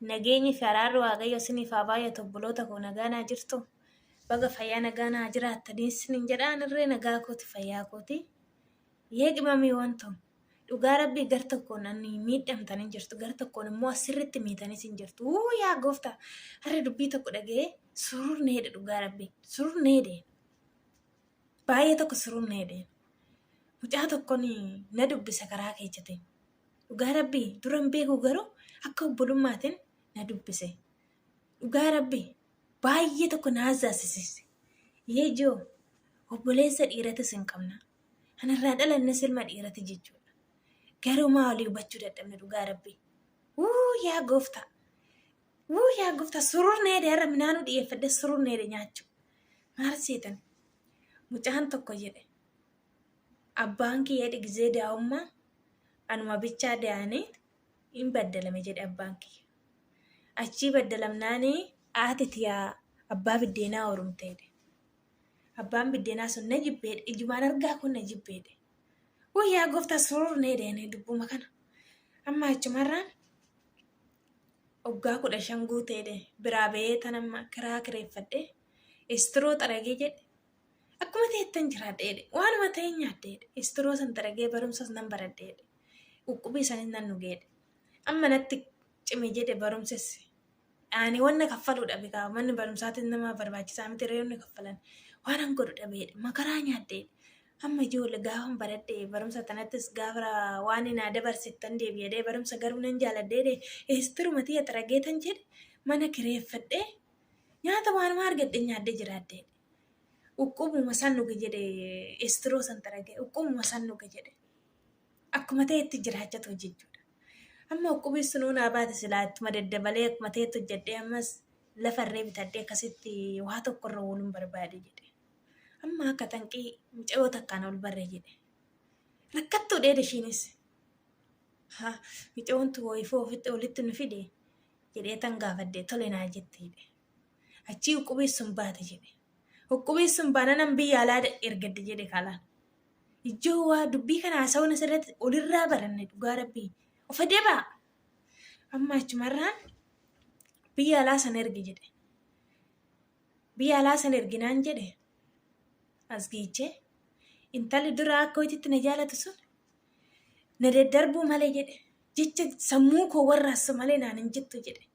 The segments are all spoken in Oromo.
Nageenyi fi araarri Waaqayyo isiniif haa baay'atu obboloota koo nagaa naa jirtu. Baga fayyaa nagaa naa jiraattanii isinin jedha anirree nagaa kooti fayyaa kooti. Yee qimamii wanto dhugaa rabbii gar tokkoon ani miidhamtan hin jirtu gar tokkoon immoo asirritti miitanis hin jirtu. Uu yaa gooftaa har'a dubbii tokko dhaga'ee sururneedha dhugaa rabbii sururneedhe. Baay'ee tokko sururneedhe. Mucaa tokkoon na dubbisa karaa keechatiin. Dhugaa rabbii duran beeku garuu akka obbolummaatiin na dubbise. Dhugaa rabbii baay'ee tokko na azzaasisise. Yeejoo obboleessa dhiiratis hin qabna. Anarraa dhalannes ilma dhiirati jechuudha. Garuu maa olii hubachuu dadhabne dhugaa rabbii. Wuu yaa gooftaa. Wuu yaa gooftaa sururneedhe har'a minaanuu dhiyeeffadhe sururneedhe nyaachuu. Maal seetan? Mucaan tokko jedhe. Abbaan kiyya gizee daa'ummaa anuma bichaa da'anii hin baddalame jedhe abbaan kiyya. Achii baddalamnaanii haati tiyaa abbaa biddeenaa horumteedhe. Abbaan biddeenaa sun na jibbeedhe ijumaan argaa kun na jibbeedhe. Wuy yaa gooftaa sururnee deene dubbuma kana. Amma achumarraan waggaa 15 guuteedhe biraa ba'ee tan amma kiraa kireeffadhe istiroo xaragee jedhe Akkuma ta'ettan jiraadha jedhe. Waanuma ta'e nyaadha jedhe. Istiroo san xaragee barumsas nan baradhe jedhe. Uqqubii sanis nan dhuge jedhe. Amma natti cime jedhe barumsis. Ani wanna kaffaluu dhabe kaa manni barumsaatis nama barbaachisaa miti reewni kaffalan. Waan an godhu dhabe jedhe. Makaraa nyaadhe jedhe. Amma ijoollee gaafan baradhe barumsa tanattis gaafa waan naa dabarsettan deebi'e jedhee barumsa garuu nan jaaladhe jedhe. Istiruma tiyya xaragee tan jedhe mana kireeffadhe nyaata waanuma argadhe nyaadhe jiraadhe. Uqqubuma san dhuge jedhe istiroo san xarage uqqubuma san dhuge jedhe. Akkuma ta'etti jiraacha ture jechuudha. Amma uqqubii sunuu naa baate silaa ittuma daddabalee akkuma ta'etti hojjedhee ammas lafarree bitadhee akkasitti waa tokko irra ooluun barbaade jedhe. Amma akka tanqii mucayyoo takkaan ol barre jedhe. Rakkattuu dheede ishiinis. Haa mucayyoon tu wayifoo ofitti olitti nu fide jedhee tan gaafadhe tole naa jette jedhe. Achii uqqubii sun baate jedhe. Uqqubii sun baananan biyya alaa ergadde jedhe kaalaan. Ijoo waa dubbii kana haasa'uun asirratti olirraa baranne dhugaa rabbii. Of adebaa. Amma achumarraan biyya alaa san erge jedhe. Biyya alaa san erginaan jedhe as giichee intalli dura akka hojiitti na jaalatu sun na daddarbuu malee jedhe jecha sammuu koo warraassu malee naan hin jettu jedhe.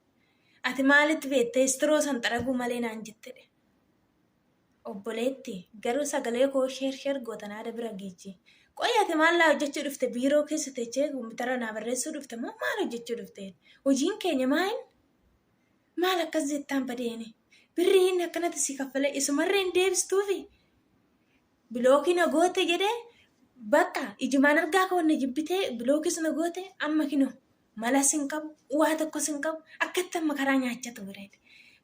Ati maalitti beekte istiroo san xaraguu malee naan jettedhe. Obboleetti garuu sagalee koo sheer sheer gootan haadha bira geechi. Qoy ati maal laa hojjechuu dhufte biiroo keessa teechee kompiitara naa barreessuu dhufte moo maal hojjechuu dhufte? Hojiin keenya maal? Maal akkas jettaan badeeni? Birrii inni akkanatti si kaffalee isumarree hin deebistuufi? Bilookii na goote jedhee bakka ijumaan argaa koo na jibbitee bilookis na goote amma kinoo malas hin qabu waa tokkos hin qabu akkatti amma karaa nyaachaa ture.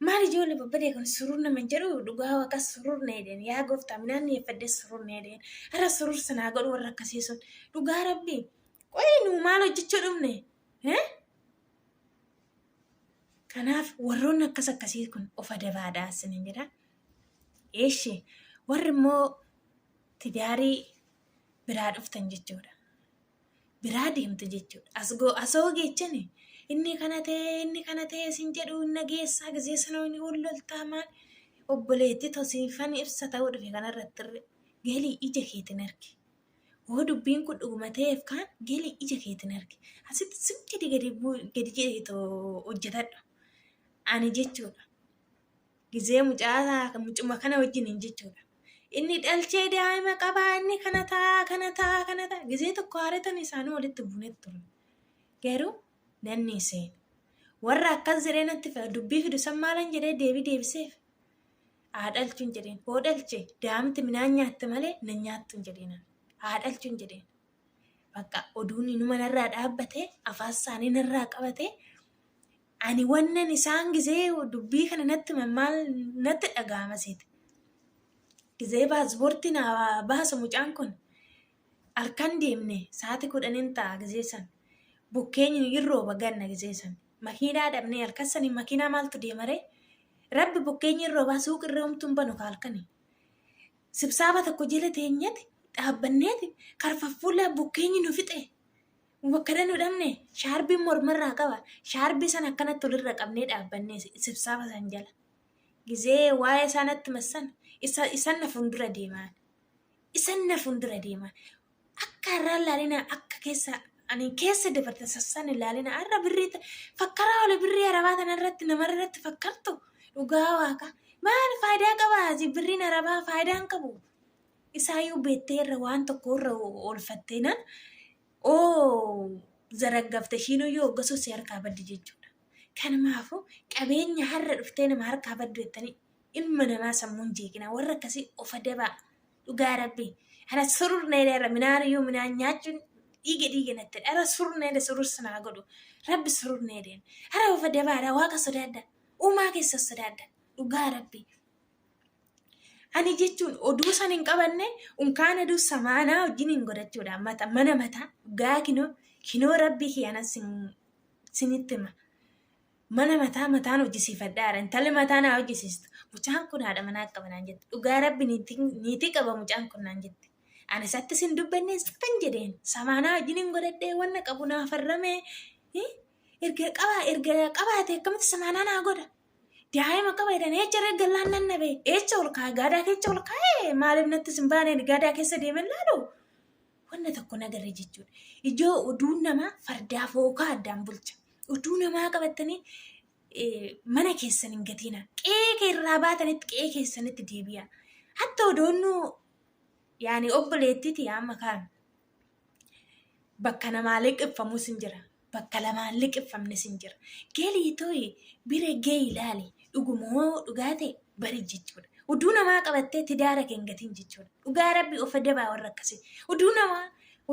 Maal ijoollee babbadee kun surur nama hin jedhu dhugaa waaqa surur na jedheen yaa gooftaa midhaan dhiyeeffadhee surur na jedheen har'a surur sanaa godhu warra akkasii sun dhugaa rabbii qoyi nuu maal hojjechuu dhufne Kanaaf warroonni akkas akkasii kun of adabaadha isiniin jedha. Eeshi warri immoo tidaarii biraa dhuftan jechuudha. Biraa deemtu jechuudha. As goo asoo geechani inni kana ta'e inni kana ta'e isin jedhu inni geessaa gizee sana inni wal loltaa maal obboleetti tosiifan ibsa ta'uu dhufe kanarratti galii ija keetiin argi. Hoo dubbiin kun dhuguma ta'eef kaan galii ija keetiin argi. Asitti sim jedhi gadi gadi jedhi hojjetadhu. Ani jechuudha. Gizee mucaa mucuma kana wajjiniin jechuudha. Inni dhalchee daa'ima qabaa inni kana ta'a kana ta'a kana ta'a gizee tokko haaretan isaanii walitti buunee ture. Garuu nanni seen. Warra akkas jedhee natti dubbii fidu san maalan jedhee deebii deebiseef. Haa dhalchuun jedheen. Hoo dhalche daa'imti midhaan nyaatte malee nan nyaattu hin jedheen. Haa dhalchuun jedheen. Bakka oduun inuma narraa dhaabbate afaan isaanii narraa qabate Ani wannan isaan gizee dubbii kana natti himan maal natti dhaga'ama seete. Gizee paaspoortii naa baasu mucaan kun halkan deemne sa'aatii kudhaniin ta'a gizee san. Bukkeenyi hin rooba ganna gizee san. Makiinaa dhabnee halkan sanii makiinaa maaltu deemaree? Rabbi bukkeenyi hin roobaa suuqirree homtuu hin banu ka halkanii. Sibsaaba tokko jala teenyeti dhaabbanneeti karfaffuullaa bukkeenyi nu fixe. Bakka dhannu dhabne shaarbiin mormarraa qaba. Shaarbii sana akkanatti olirra qabnee dhaabbannee sibsaaba san jala. Gizee waa'ee isaa natti massan isa isan na fuuldura deemaan. Isan na fuuldura deemaan. Akka har'aan laalina akka keessa ani keessa dabarte sassan ilaalina har'a birrii fakkaraa ole birrii arabaa tana irratti namarra irratti fakkartu dhugaa waaqa maal faayidaa qaba asi birriin arabaa faayidaa hin qabu isaayyuu beettee irra waan tokko irra oolfattee nan oo zaraggafte ishiinuyyuu hoggasuu si harkaa baddi jechuudha. Kanumaafuu qabeenya har'a dhuftee nama harkaa baddu jettanii ilma namaa sammuun jeeqina warra akkasii of adabaa. Dhugaa rabbi. Ana surur needha irra minaan iyyuu minaan nyaachuun dhiiga dhiiga natti ara surur needha surur sanaa godhu. Rabbi surur needheen. Ara of adabaadha waaqa sodaadha. Uumaa keessa sodaadha. Dhugaa rabbi. Ani jechuun oduu san hin qabanne unkaan aduu samaanaa wajjin hin godhachuudha. Mata mana mataa dhugaa kinoo kinoo rabbi kiyana sinitti hima. Mana mataa mataan hojjisiifadhaadha. Intalli mataa naa hojjisiistu. Mucaan kun haadha manaa qaba naan jette. Dhugaa rabbi niitii qaba mucaan kun naan jette. Ani isatti sin dubbanne satan jedheen. Samaanaa wajjin hin godhadhee wanna qabu naa farramee. Erga qabaa erga qabaate akkamitti samaanaa naa godha. Daa'ima qaba jedhan eecha ree gallaan nan nabe eecha ol kaa'e gaadaa keessa ol kaa'e maaliif natti sin baane gaadaa keessa deemen laalu. Wanna tokko nagarre jechuudha. Ijoo oduun namaa fardaa fookaa addaan bulcha. Oduu namaa qabattanii mana keessan hin gatina. Qe'ee kee irraa baatanitti qe'ee keessanitti deebi'a. Hatta odoonnuu yaani obboleettiti amma kaan bakka namaa liqimfamus hin jira. Bakka lamaan liqimfamnes hin jira. Galii tooyi bira ga'ii ilaali. Dhugumoo dhugaa ta'e bari jechuudha. Oduu namaa qabattee tidaara kee hin gatin jechuudha. Dhugaa rabbi of adabaa warra akkasii. Oduu namaa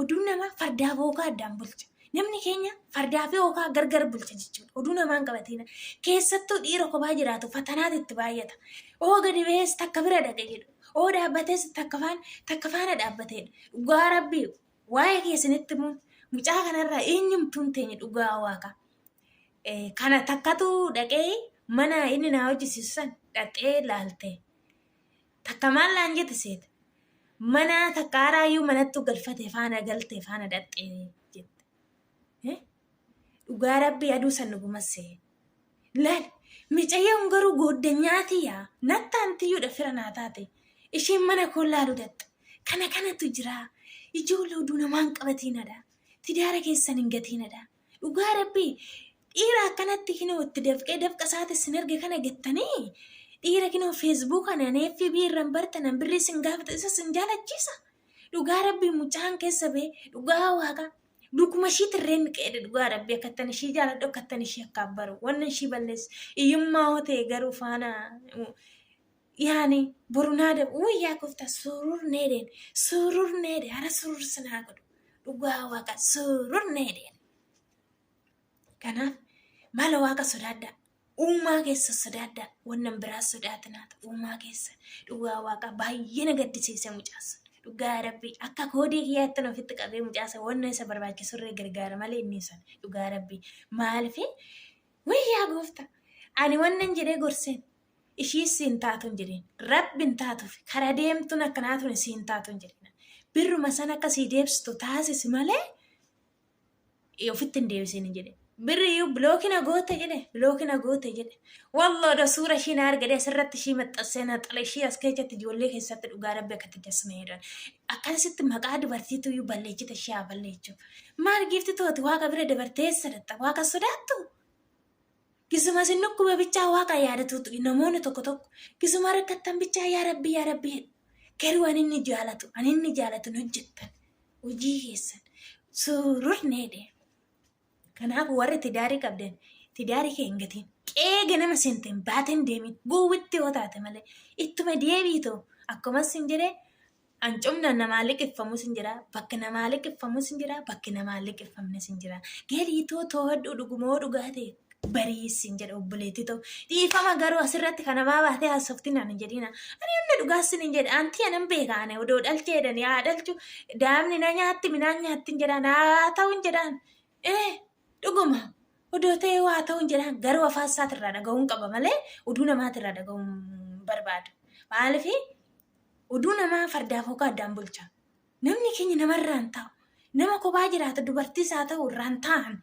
oduu namaa fardaa bookaa addaan bulcha. Namni keenya fardaa fi hookaa gargar bulcha jechuudha. Oduu namaa hin qabatina. Keessattuu dhiira kophaa jiraatu fatanaatu itti baay'ata. Oo gadi ba'ees takka bira dhaqe jedhu. Oo dhaabbatees takka faana takka faana dhaabbateedha. Dhugaa rabbii waa'ee kee isinitti himuun mucaa kanarraa eenyumtuu hin teenye dhugaa waaqa. Kana takkatu dhaqee mana inni naa hojjisiisu san dhaqxee laalte. Takka maal naan jette seeta. Mana takka haraayyuu manattu galfate faana galte faana dhaqxee jette. Dhugaa rabbii aduu san dhuguma see. Laal micayyoon garuu gooddanyaati yaa nattaantiyyuudha fira naa taate. Isheen mana koo laalu datte. Kana kanatu jira. Ijoollee oduu namaan qabatiinadha. Tidaara keessan hin gatiinadha. Dhugaa rabbii dhiira akkanatti kinoo itti dafqee dafqa isaati sin erge kana gettanii dhiira kinoo feesbuuka nan FB irran bartanan birrii sin gaafata isa sin jaalachiisa. Dhugaa rabbii mucaan keessa bee dhugaa waaqa dukuma ishii tirreen qeedhe dhugaa rabbii akkattan ishii jaaladhu akkattan ishii akka abbaru wannan ishii balleessu iyyummaa hoo ta'e garuu faana yaani boru naa dabu wuy yaa gooftaa surur needeen surur neede hara surur sinaa godhu dhugaa waaqa surur needeen kanaaf mala waaqa sodaadhaa uumaa keessa sodaadhaa wannan biraa sodaatinaata uumaa keessa dhugaa waaqa baay'ee na gaddisiise mucaasa dhugaa rabbii akka koodii kiyyaatti ofitti qabee mucaasa wanna isa barbaachisurree gargaara malee inni san dhugaa rabbii maaliif wayyaa gooftaa ani wannan jedhee gorseen Ishii siin taatu hin jedhin. Rabbi hin taatuuf kara deemtuun akkanaa tun siin taatu hin jedhin. Birruma sana akka sii deebsitu taasisi malee ofitti hin deebisiin hin jedhin. Birri iyyuu bilookii na goote jedhe bilookii na goote jedhe. Walloo odoo suura ishii na argadhe asirratti ishii maxxansee na xala ishii as keessatti ijoollee keessatti dhugaa rabbi akkatti dasna jedhan. Akkasitti maqaa dubartiitu iyyuu balleechite ishii haa balleechu. Maal giifti tooti waaqa bira dabartee eessa dhatta waaqa sodaattu? Gisuma isin dhukkube bichaa waaqa yaadatuutu namoonni tokko tokko gisuma rakkattan bichaa yaa rabbi yaa rabbi jedhu. Garuu ani inni jaalatu ani inni jaalatu hin hojjettan hojii keessan sururne jedhe. Kanaaf warri tidaarii qabdan tidaarii kee hin gatiin qe'ee ganama seenteen baateen deemin gowwitti yoo taate malee ittuma deebiitoo akkuma sin jedhee Ancumna namaa liqiffamus hin jira, bakki namaa liqiffamus hin jira, bakki namaa liqiffamnes hin jira. Galiitoo to'adhu dhugumoo dhugaa ta'e bariis hin jedha obboleettii ta'u. Dhiifama garuu asirratti kan namaa baatee haasoftiin ani jedhina. Ani hunda dhugaas hin jedha. Antii anan beeka ani odoo dhalchee jedhani haa dhalchu daa'imni na nyaatti minaan nyaatti hin jedhaan haa ta'u hin jedhaan. Ee dhuguma odoo ta'e waa ta'u hin jedhaan garuu afaan isaatirraa dhaga'uun qaba malee oduu namaatirraa dhaga'uun barbaadu. Maaliif oduu namaa fardaaf hookaa addaan bulcha. Namni keenya namarraa hin taa'u. Nama kophaa jiraatu dubartiis haa ta'u irraan taa'an.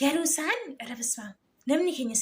Garuu isaan rabismaa namni keenya.